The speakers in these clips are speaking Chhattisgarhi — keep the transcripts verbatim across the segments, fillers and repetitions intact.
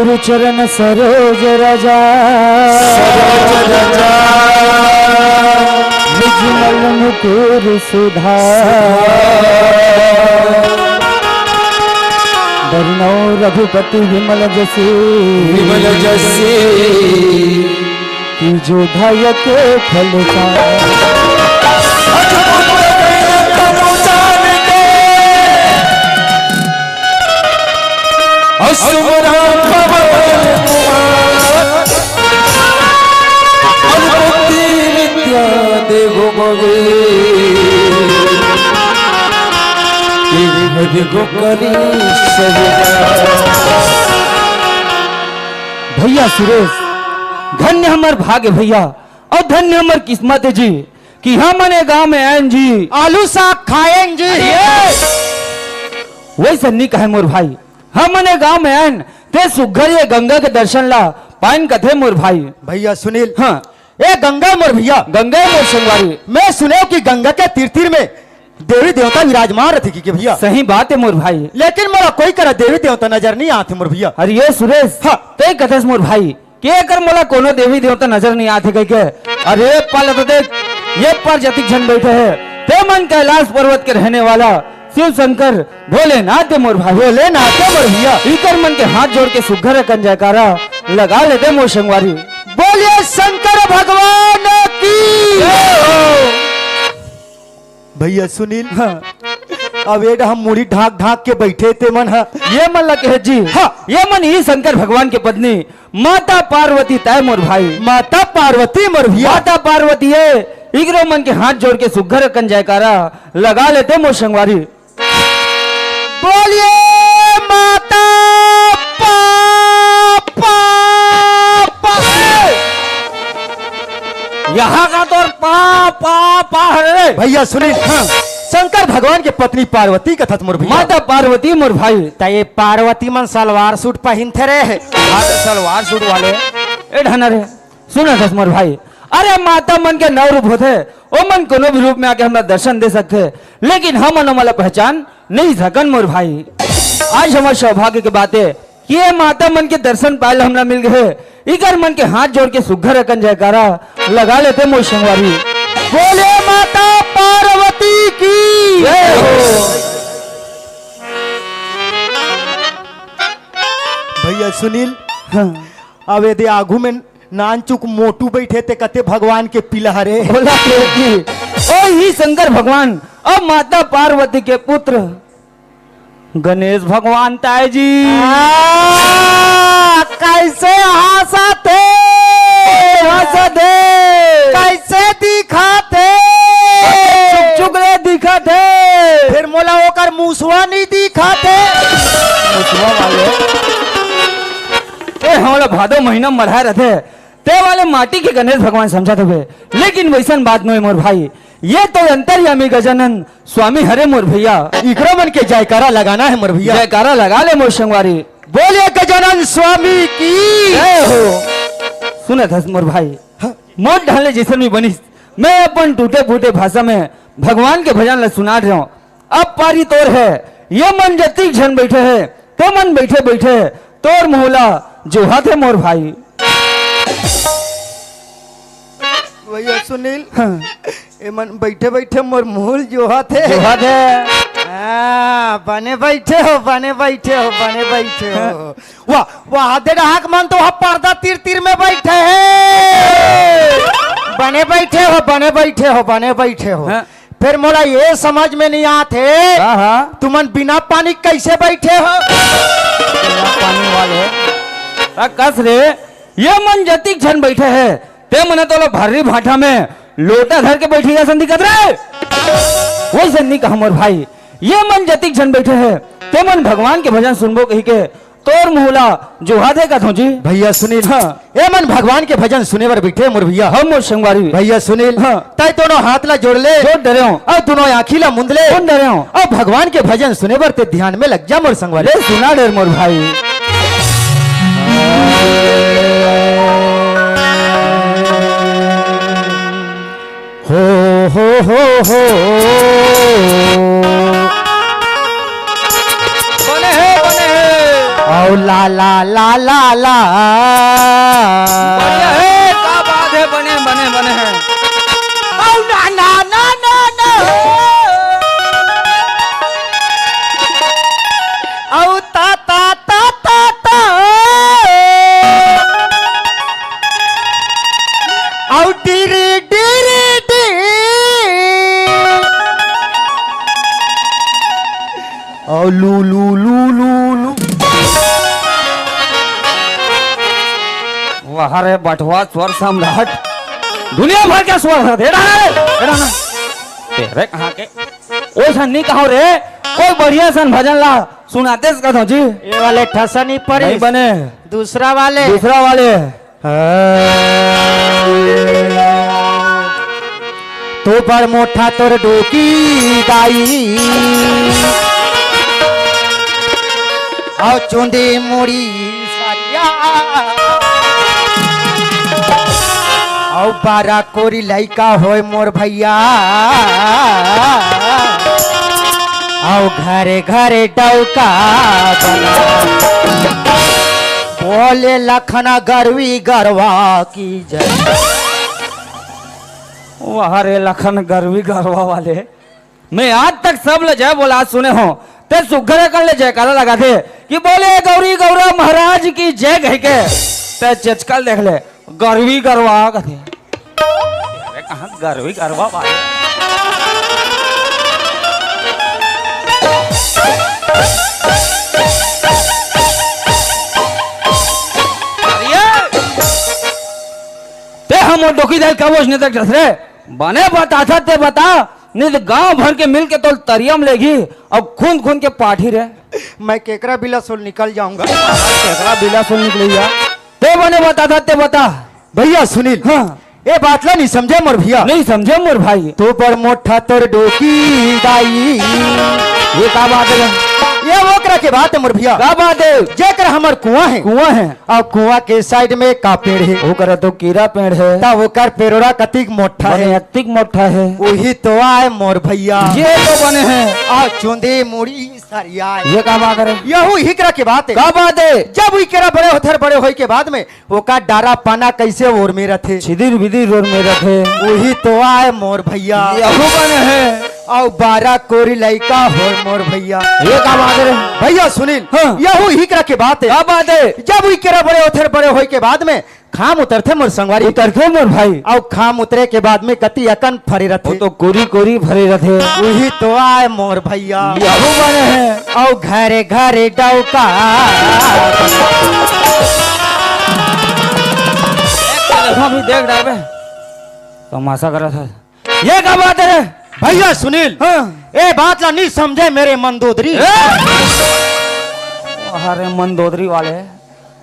चरण सरोज रजा, सरोज रजा। विजमल मुकुर सुधा। बरनौ रघुपति विमल जसी। विमल जसी। कि जो धय के फल पाए। अजब प्रगट प्रभु जान के। असुमरा पवन कुमार। अद्भुति विद्या देहु मगे। देहु करी सविता। भैया सुरेश, धन्य हमर भाग्य भैया, अउ धन्य हमर किस्मत हे जी, कि हमन ए गांव में आयन जी। आलू साग खायन जी। अरे! वइसन नी कहे मोर भाई, हमन ए गांव में आयन, ते सुग्घर ये गंगा के दर्शन ला पायन कथे मोर भाई। भैया सुनील। हाँ। ए गंगा मोर भैया। गंगा मोर संगवारी। मैं सुनेंव कि गंगा के तीर तीर में देवी देवता विराजमान रथे कि के भैया। सही बात हे मोर भाई। लेकिन मोला कोई करा देवी देवता नजर नहीं आथे मोर भैया। अरे ये सुरेश, हाँ। ते कथस मोर भाई, के कर मोला कोनो देवी देवता नजर नहीं आथे कहिके। अरे पाला तो देख, ये पार जतिक झन बैठे हे, ते मन कैलाश पर्वत के रहने वाला शिव शंकर भोलेनाथ हे मोर भाई। भोलेनाथ हे मोर भैया। इकर मन के हाथ जोड़ के सुग्घर अकन जयकारा लगा लेते मोर संगवारी। बोलिए शंकर भगवान की। जय हो। भैया सुनील, हाँ। अब एड हम मुड़ी ढाक ढाक के बैठे ते मन ह। ये मन ला कहे जी। हाँ। ये मन ही शंकर भगवान के पत्नी माता पार्वती तय मोर भाई। माता पार्वती मोर भैया। माता पार्वती हे, इकरो मन के हाथ जोड़ के सुग्घर अकन जयकारा लगा लेते मोर संगवारी। बोलिए माता पा, पा, पा। यहाँ का तोर पा, पा, पा हरे रे। भैया सुनील, हाँ। शंकर भगवान के पत्नी पार्वती कथस मोर भैया। माता पार्वती मोर भाई। त ये पार्वती मन सलवार सूट पहिनथे रे। हाँ, त सलवार सूट वाले। ए ढना रे, सुनथस मोर भाई। अरे माता मन के नौ रूप होथे, ओ मन कोनो भी रूप में आके हमरा दर्शन दे सकथे, लेकिन हमन ओमन ला पहचान नहीं सकन मोर भाई। आज हमर सौभाग्य के बात हे कि ये माता मन के दर्शन पाए ला हमला मिल गए। इकर मन के हाथ जोड़ के सुग्घर अकन जयकारा लगा लेते मोर संगवारी। बोले माता पार्वती की जय हो। भैया सुनील, हाँ। अब यदि आगू में नानचुक मोटू बैठे ते कथे भगवान के पिलहरे। बोला तो कि ओ ही शंकर भगवान, अब माता पार्वती के पुत्र गणेश भगवान ताय जी। आ, कैसे हंसत हे? हंसत हे। कैसे दिखत हे? चुक चुक रे दिखत हे। फिर मोला ओकर मुसवा नहीं दिखत हे। मुसवा वाले। ए, हमला भादो महीना मढ़ा रथे। ते वाले माटी के गणेश भगवान समझत हवे, लेकिन वैसन बात नोहे मोर भाई। ये तो अंतर्यामी गजानन स्वामी हरे मोर भैया। इकरो मन के जयकारा लगाना हे मोर भैया। जयकारा लगा ले मोर संगवारी। बोलिए गजानन स्वामी की जय हो। सुनत हस मोर भाई, हाँ। मोर ढाले जैसन भी बनिस, मैं अपन टूटे फूटे भाषा में भगवान के भजन ला सुनात रहेंव। अब पारी तोर हे, ये मन जतिक झन बैठे हे, ते मन बैठे बैठे तोर मुँह ला जोहात हे मोर भाई। भैया सुनील, हाँ। ये मन बैठे बैठे मोर मुँह ल जोहात हे। जोहात हे। हाँ, बने बैठे हो, बने बैठे हो, बने बैठे हो। हाँ। वाह, वाह, दे डहाक मन तो वहाँ पर्दा तीर तीर में बैठे हे। बने बैठे हो, बने बैठे हो, बने बैठे हो। हाँ। फिर मोला ये समझ में नहीं आत हे, हाँ, हाँ। तुमन बिना पानी कैसे बैठे हो? बिना पानी वाले। आ, कस रे, ये मन जतिक झन बैठे हे, ते मन तोला भर्री भाठा में लोटा धर के बैठी असन दिखत रे। वैसे नहीं कहा मोर भाई, ये मन जतिक झन बैठे हे, ते मन भगवान के भजन सुनबो कही के तोर मुँह ला जोहात हे कथों जी। भैया सुनील, हाँ। ए मन भगवान के भजन सुने बर बैठे मोर भैया। हम मोर संगवारी। भैया सुनील, हाँ। तय दोनों हाथ ला जोड़ ले। जोड़ डरेंव। अउ दोनों आँखी ला मुंद ले। मुंद डरेंव। अउ भगवान के भजन सुने बर ते ध्यान में लग जा मोर संगवारी। ले सुना डेर मोर भाई। हो, हो, हो, हो। बने हे, बने हे। ओ ला ला ला ला ला। बढ़िया हे, का बात हे, बने, बने, बने हे। ओ ना, ना, ना, ना, ना। ओ ता, ता, ता, ता, ता। ओ डी री, डी री, डी। ओ लू, लू, लू, लू, लू। वाह रे बटवा स्वर सम्राट, दुनिया भर के स्वर हे। एड़ा ना रे, एड़ा ना। तेरे कहाँ के? ओइसन नहीं कहो रे, कोई बढ़िया सन भजन ला सुनाते कहो जी। ये वाले ठसा नहीं पड़े। नहीं बने। दूसरा वाले। दूसरा वाले। तो बड़ मोटा तोर डोकी दाई, अउ चुंदी मुड़ी सरिया, अउ बारा कोरी लइका होय मोर भइया, अउ घरे घरे डौका बना। बोले लखना गरवी गरवा की जय। वाह रे लखन गरवी गरवा वाले, मैं आज तक सब ले जय बोला सुने हो, ते सुग्घर अकन ले जयकारा लगा थे कि बोले गौरी गौरा महाराज की जय कह के, ते चचकल देख ले, गरवी गरवा कथे। अरे कहाँ गरवी गरवा वाले? अरे! ते हम डोकी दाई का बोझ नहीं तक डस रे। बने बता था ते बता, नहीं तो गांव भर के मिल के तो तरियम लेगी और खून खून के पाठी रे। मैं केकरा बिला सुन निकल जाऊंगा। केकरा बिला सुन निकल जा। ते बने बता था ते बता। भइया सुनील, हाँ। ए बात ला नहीं समझे मोर भइया। नहीं समझे मोर भाई। तू बड़ मोटा तोर डोकी दाई। ये का बात हे? ये ओकरा के बात हे मोर भइया। का बात हे? जेकर हमर कुआं हे। कुआं हे। अउ कुआं के side में का पेड़ हे? ओकरा तो केरा पेड़ हे। त ओकर पेड़ोरा कतिक मोटा हे? अतिक मोटा हे। उही तो आय मोर भइया। ये तो बने हे। अउ चुंदी मुड़ी सरिया। ये का बात हे? यहू हिकरा के बात हे। का बात हे? जब उही केरा बड़े होथे, बड़े होय के बाद में ओकर डारा पाना कइसे ओर में रथे? छिदिर बिदिर ओर में रथे। उही तो आय मोर भइया। यहू बने हे। अउ बारा कोरी लइका होय मोर भइया। ये का बात हे रे? भइया सुनील, हाँ। यहू हिकरा के बात हे। का बात हे? जब उही केरा बड़े होथे, बड़े होय के बाद में खाम उतरथे मोर संगवारी। उतरथे मोर भाई। अउ खाम उतरे के बाद में कति अकन फरे रथे। वो तो कोरी कोरी फरे रथे। उही तो आय मोर भइया। यहू बने हे। अउ घरे घरे डौका। देख, भी देख डालबे। तमाशा करत हे। ये का बात हे रे? भइया सुनील, हाँ। ए बात ला नहीं समझे मेरे मंदोदरी। ए! अरे मंदोदरी वाले,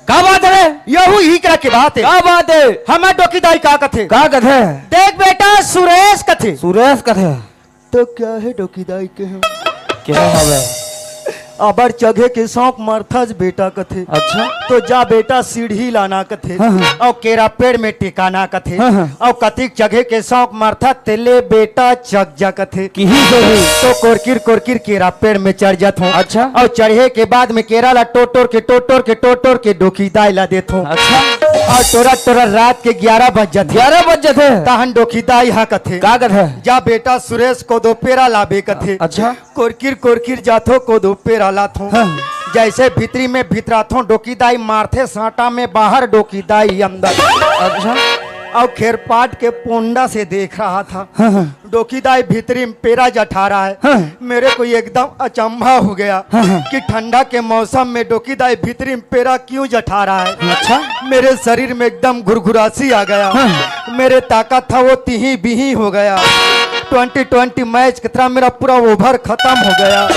का बात हे रे? यहू हिकरा के बात हे। का बात हे? हमर डोकी दाई का कथे? का कथे? देख बेटा सुरेश कथे। सुरेश कथे। तो क्या हे डोकी दाई के हम? क्या हवे? अबर चघे के शौक मरथस बेटा कथे। अच्छा। तो जा बेटा सीढ़ी लाना कथे। हाँ, हाँ। अउ केरा पेड़ में टिकाना कथे। हाँ, हाँ। अउ कतिक चघे के शौक मरथस तेले बेटा चघ जा कथे। किही से भी। तो कोरकिर कोरकिर केरा पेड़ में चढ़ जाथों। अच्छा। अउ चढ़े के बाद में केरा ला टोर टोर के, टोर टोर के, टोर टोर के डोकी दाई ला देथों। अच्छा। अउ टोरा टोरा रात के ग्यारह बज जाथे। ग्यारह बज जाथे। तहन डोकी दाई हा कथे। का कथे? जा बेटा सुरेश कोदो पेरा लाबे कथे। अच्छा। कोरकिर कोरकिर जाथों, कोदो पेरा लाथों। हाँ। जइसे भीतरी में भितराथों, डोकी दाई मारथे सांटा में, बाहर डोकी दाई अंदर। अच्छा। अउ खेरपाट के पोंडा से देख रहा था। हाँ, हाँ। डोकी दाई भीतरी में पेरा जठारत हे। हाँ। मेरे को एकदम अचंभा हो गया हाँ, हाँ। कि ठंडा के मौसम में डोकी दाई भीतरी में पेरा क्यों जठारत हे। अच्छा। मेरे शरीर में एकदम घुरघुरासी आ गया। हाँ। मेरे ताकत था वो तिही बिही हो गया। ट्वेंटी ट्वेंटी मैच की तरह मेरा पूरा ओवर खत्म हो गया।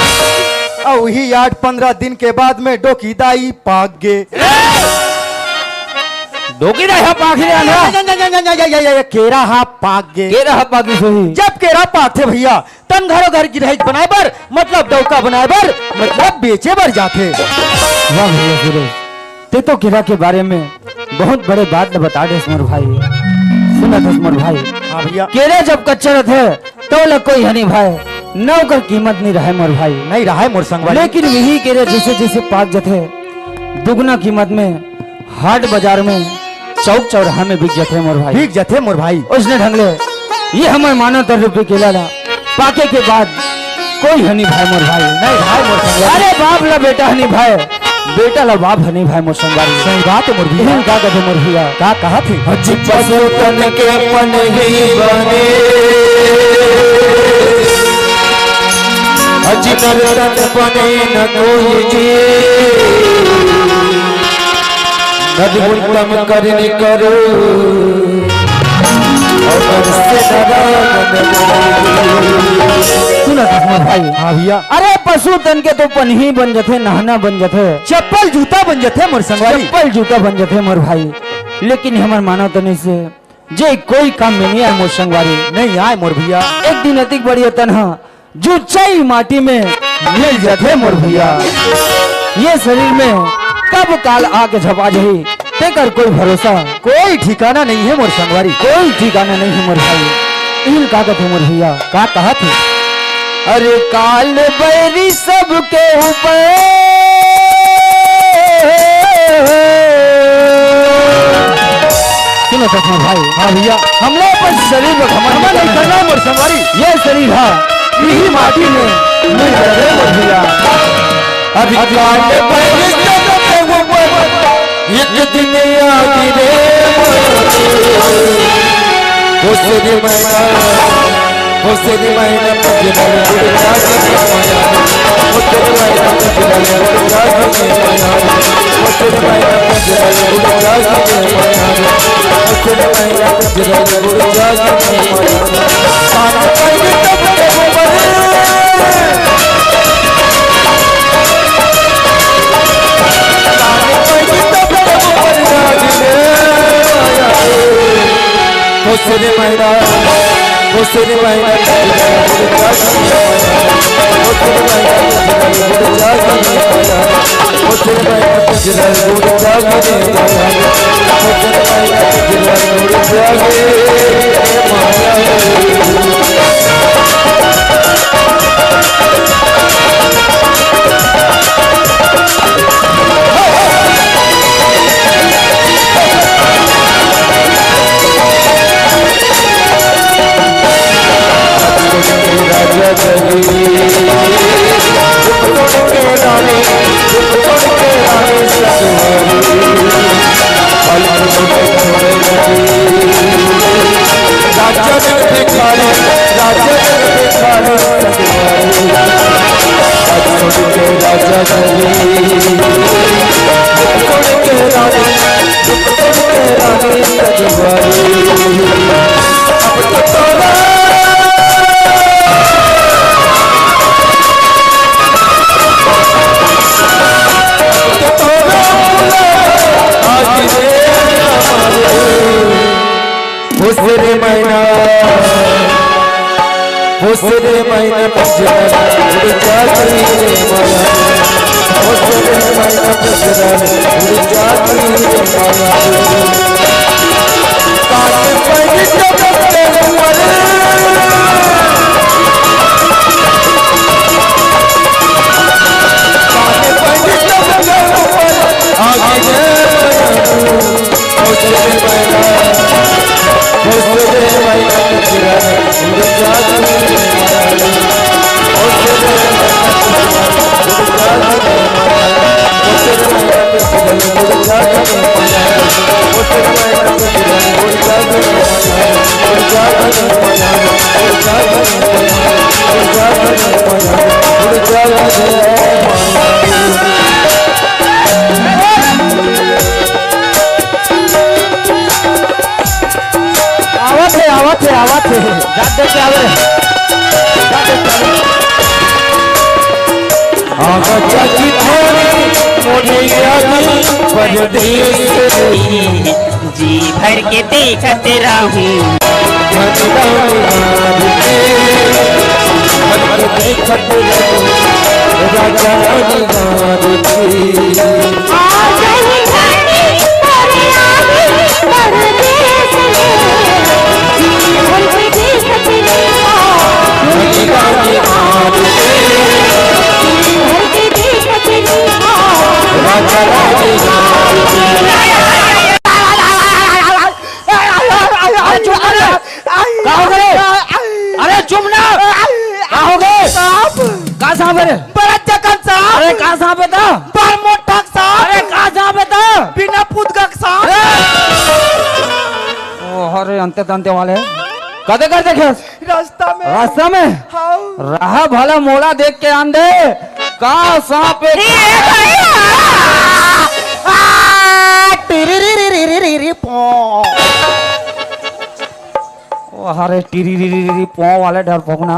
अउ उही आठ पंद्रह दिन के बाद में डोकी दाई पाक गे। डोकी दाई हा पाक गे ना? या, या, या, केरा हा पाक गे। केरा हा पाक गे सही। जब केरा पाकथे भइया, तन घरो घर गिरहिक बनाए बर, मतलब डौका बनाए बर, मतलब बेचे बर जाथे। वाह भइया सुरेश, ते तो केरा के बारे में बहुत बड़े बात ल बता देस मोर भाई। सुनत हस मोर भाई, हाँ भइया। केरा जब कच्चा रथे, त ओला कोई ह नहीं भाई, न ओकर कीमत नहीं रहय मोर भाई। नहीं रहय मोर संगवारी। लेकिन इही केरा जइसे जइसे पाक जथे, दुगुना कीमत में हाट बाजार में, चौक चौराहा में बिक जथे मोर भाई। बिक जथे मोर भाई। उसने ढंग ले ये हमर मानव तन रूपी केला ला पाके के बाद कोई हनी भाई मोर भाई। नहीं भाई मोर संगवारी। अरे बाप ला बेटा हनी भाई, बेटा ला बाप हनी भाई मोर संगवारी। सही बात है मोर भैया। इही का कथे मोर भैया। का कहत हे? अजी पशु तन के पनही बने, अजी नर तन बने न कोई जी। नर उत्तम करनी करो, और नर से नराधम। सुना था मोर भाई। हाँ भैया। अरे पशु तन के तो पनही बन जथे, नहना बन जथे, चप्पल जूता बन जथे मोर संगवारी। चप्पल जूता बन जथे मोर भाई, लेकिन हमर मानव तन से जे कोई काम में नहीं आए मोर संगवारी। नहीं आए मोर भैया। एक दिन अतिक बढ़िया तन ह जुच्चाई माटी में मिल जथे मोर भैया। ये शरीर में कब काल आके झपा जही, तेकर कोई भरोसा। कोई ठिकाना नहीं है मोर संगवारी। कोई ठिकाना नहीं है मोर भाई। इही ल का कथे मोर भैया। का कहत हे? अरे काल बैरी सबके ऊपर। सुनो तो मोर भाई। हाँ भैया। हमला अपन शरीर में घमंड नहीं करना मोर संगवारी। ये शरीर ह इही माटी में मिल जाए मोर भैया। अभी काल बैरी सबके ऊपर एक दिन आगी रे। ओ श्री मैना, ओ श्री मैना, पजरल गुड़ जाग रे मैना। ओ श्री मैना, पजरल गुड़ जाग रे मैना। ओ श्री मैना, पजरल गुड़ जाग रे मैना। ओ श्री मैना, पजरल गुड़ जाग रे मैना। पान पाई तब के वो बने। फुसरे मैना, फुसरे मैना, पजरल उड़ जाती रे माया। फुसरे मैना, पजरल उड़ जाती रे माया। काट पड़ी जब के ऊपर। काट पड़ी जब के ऊपर। आगे आवत हे, आवत हे, आवत हे। जात देख के आवे रे। जात देख के आवे। आगा जागी थोड़ी मोरी याद परदेस री। जी भर के देखत रहूं। भगवान मार के, भर के देखत रहूं। राजा रानी मार के। आ गई घड़ी तोरे आगे परदेस में। जी भर के देखत रहूं। भगवान मार के। जी भर के देखत रहूं। राजा रानी बेटा। बड़ मोटा के साथ। अरे, का जा बेटा? बिना पुदगा के साथ। ए! ओ, अरे, अंते तंते वाले। कदे कर देखे? रास्ता में। रास्ता में? हाँ। रहा भला मोला देख के आन दे। का सांप एक ए भैया! आ, टिरी री री री री री री, पो। ओ, अरे, टिरी री री री री, पो वाले डरपोकना।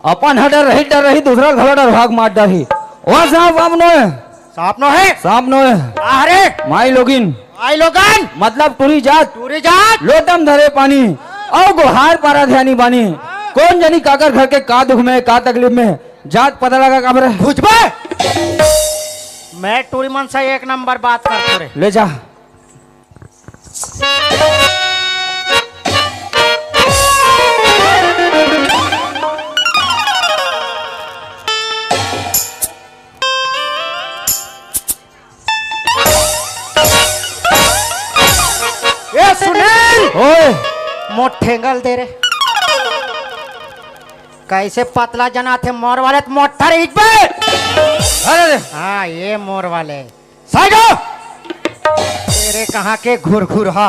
अपन ह डर रही, डर रही, दूसरा घलो डर भाग मार डरही। ओ सांप, सांप नोहे। सांप नोहे? सांप नोहे। अरे! माई लोगिन। माई लोगन। मतलब टूरी जात। टूरी जात। लोटम धरे पानी। अउ गोहार पारा ध्यानी बानी। कोन जनी काकर घर के का दुख में, का तकलीफ में। जात पता लगा काबर। घुसबे। मैं टूरी मन से एक नंबर बात करथों रे। ले जा। ए सुनील! ओए! मोर ठेंगा ल दे रे। कइसे पतला जनाथे मोर वाले त मोट्ठा रहिस बे। अरे रे। हाँ, ये मोर वाले। साइड हो। तेरे कहाँ के घुरघुर हा।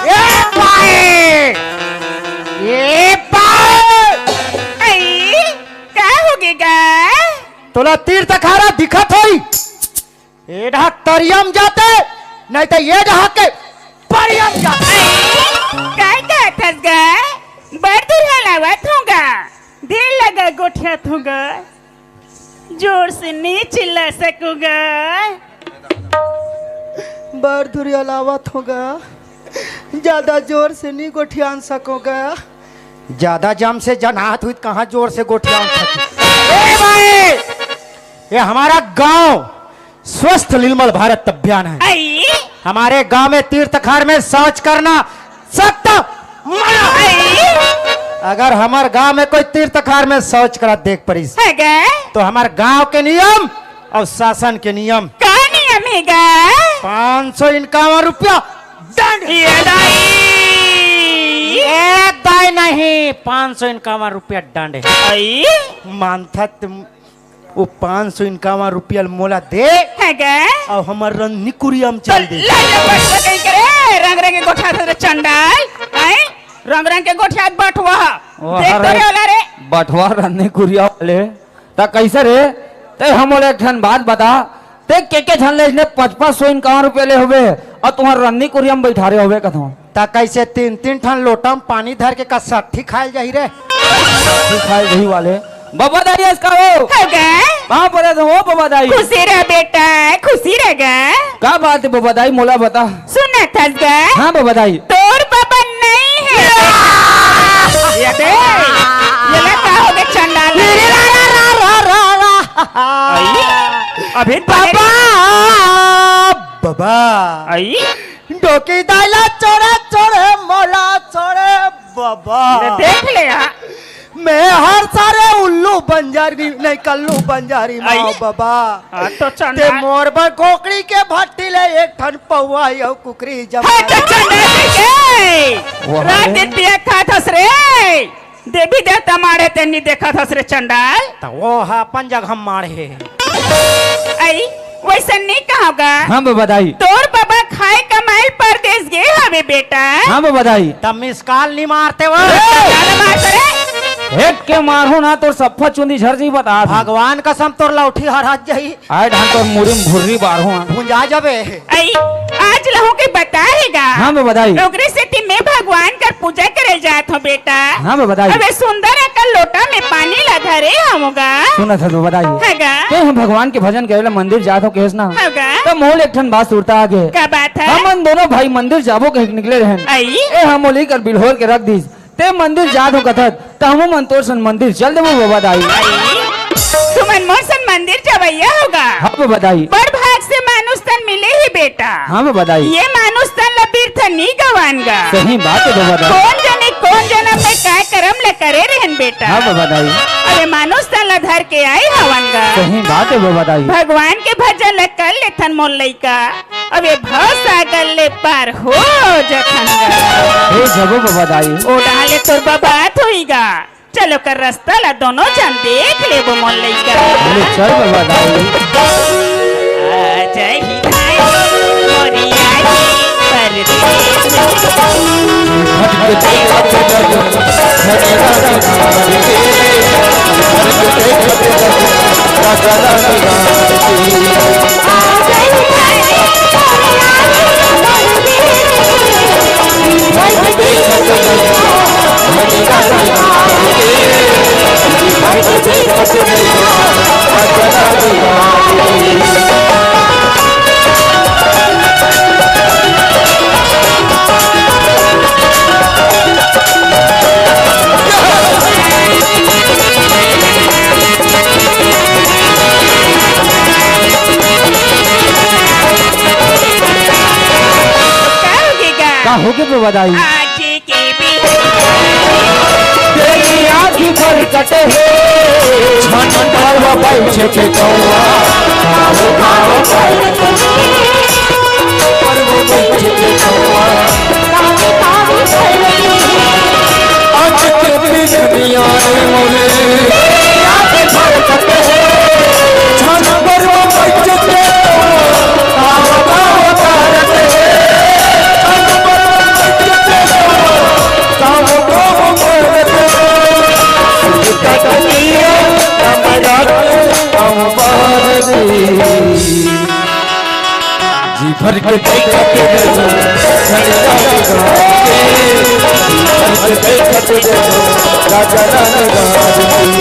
ए भाई! ए भाई! आई, का होगे गा? तोला तीर तखारा दिखत होई। ए डहा तरिया म जाते, नहीं तो ये डहा के परिया म जाते। आई, काय कहत हस गा? बड़ दूर हलावत होगा। देर लगा गोठियात होगा। जोर से नी चिल्ला सकूंगा। बड़ दूर हलावत होगा। ज्यादा जोर से नी गोठियान सकूंगा। ज्यादा जम से जनात हुई त कहाँ जोर से गोठियान सकूं? ए भाई! ये हमारा गांव स्वस्थ निर्मल भारत अभियान है। आई। हमारे गांव में तीर्थ खार में शौच करना सख्त मना है। आई। अगर हमार गांव में कोई तीर्थ खार में शौच करा देख परिस, है गे? तो हमार गांव के नियम अउ शासन के नियम। का नियम हे गा? पाँच सौ इनकावन रुपया दंड। ये दाई। ये दाई नहीं, पाँच सौ इनकावन रुपया दंड हे। आई। मानथा त वो पाँच सौ इनकावन रुपया ल मोला दे। है गे? अउ हमर रन्नी कुरिया म चल दे। ले जा बटुआ कहीं करे, रंग रंग के गोठियात रे चंडाल। हैं? रंग रंग के गोठियात बटुआ। ओ, देख तो अरे, रे ओला रे। बटुआ रन्नी कुरिया वाले। त कइसे रे? ते हमोला एक ठन बात बता। ते के के झन ले इसने पाँच पाँच सौ इनकावन रुपया ले होबे, अउ तुंहर रन्नी कुरिया म बइठारे होबे कथों। त कइसे तीन तीन ठन लोटा म पानी धर के का सट्ठी खायल जाही रे? सट्ठी खायल जाही वाले। बबा दाई, अस का हो? हो गे? कहाँ पर हो बबा दाई? खुशी रह बेटा, खुशी रह गे। का बात हे बबा दाई, मोला बता। सुनत हस गे? हाँ बबा दाई। तोर बबा नहीं हे। ये दे, ये ले का हो गे चंडाल? रे रा रा रा रा रा। आई? अभी बबा, बबा। आई? डोकी दाई ला छोड़े, छोड़े, मोला छोड़े, बबा। ले देख ले, हाँ। मैं हर सारे उल्लू बंजारी, नहीं, कल्लू बंजारी माँ आई। बबा। हाँ, तो चंदा। ते मोर बर कोकड़ी के भट्टी ले एक ठन पौवा अउ कुकरी जमा। हाँ, तो चंदा जी के। वो रात है। दिन पिया खात हस रे। देवी देवता माड़े तेन नी देखत हस रे चंडाल। त वो ह अपन जगह माड़े हे। आई, वइसन नी कहों गा। हाँ बबा दाई। तोर बबा खाय कमाय ल परदेस गे हवे बेटा। हाँ बबा दाई। त मिस कॉल नी मारते वो। चंडाल मार रे। हेक के मारहूँ ना तोर सफ्फा चुंदी झर जाही बता। भगवान कसम तोर लौठी हरहत जाही। आय ढान तोर मुड़ी म भुर्री बारहूँ। भुंजा जाबे। अई, आज लहू के बता हे गा। हाँ, बबा दाई। ओकरे सेती मैं भगवान कर पूजा करे जात हों बेटा। हाँ, बबा दाई। अबे सुंदर अकन लोटा में पानी ला धरे हवों गा। सुनत हस बबा दाई। हाँ गा। ते हम भगवान के भजन करे ला मंदिर जात हों कहेस ना। हाँ गा। त मोला एक ठन बात सुरता आगे। का बात हे? हमन दोनों भाई मंदिर जाबो कहिके निकले रहेन। अई। ए हमोला कर बिल्होर के रख दिस। ते मंदिर जात हों कथस, त हमू मन तोर सन मंदिर चल देबो बबा दाई। तुमन मोर सन मंदिर जवइया होगा। हाँ बबा दाई। बड़ भाग से मानुष तन मिले हे बेटा। हाँ बबा दाई। ये मानुष तन ला बिरथा नी गवान गा। सही बात हे बबा दाई। कोन जने कोन जनम में काय करम ला करे रहेन बेटा। हाँ बबा दाई। अरे मानुष तन ला धर के आय हवन गा। सही बात हे बबा दाई। भगवान के भजन ला कर लेथन मोर लइका। अबे भवसागर ले पार हो जखन गा। हो जबो बबा दाई। ओ डहर ले तोर बबा आत होही गा। चल ओकर रस्ता ला दोनों झन देख लेबो मोर लइका। अरे चल बबा दाई। आ जाही भाई मोरी आही परदेस। का होगे बबा दाई? आज के बिहान तेरी आँखी पर कटे हो, झन परवा बैठे के कौआ, काहो काहो बैठे के कौआ, परवा बैठे के कौआ। आज के बिजनिया रे मोरे, आज भर कटे हो, झन परवा बैठे के, काहो काहो करत हो, झन परवा बैठे के, काहो काहो करत हो। कटनिया हमरा के हम बार दी। जी भर के देखत रहो, झंडा लगा के। जी भर के देखत रहो, राजा रानी राज की।